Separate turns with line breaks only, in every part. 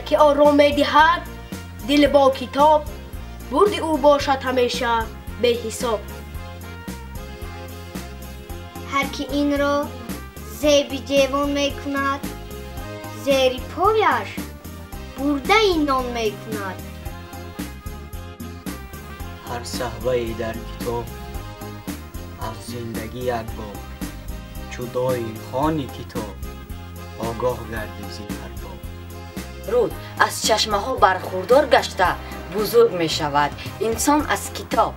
Ки ором медиҳад дил бо китоб, бурди ӯ бошад ҳамеша беҳисоб.
Ҳар ки инро зеби ҷевон мекунад, зери пояш бурдаи нон мекунад.
Ҳар саҳвае дар китоб аз зиндагӣ як боб, чу доим хони китоб, огоҳ гардӣ зи ҳар боб.
Руд аз чашмаҳо бархурдор гашта бузург мешавад, инсон аз китоб.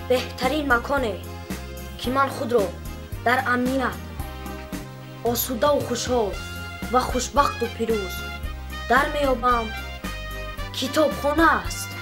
Беҳтарин маконе ки ман худро дар амният, осудаву хушҳол ва хушбахту пирӯз дар меёбам, китобхона аст.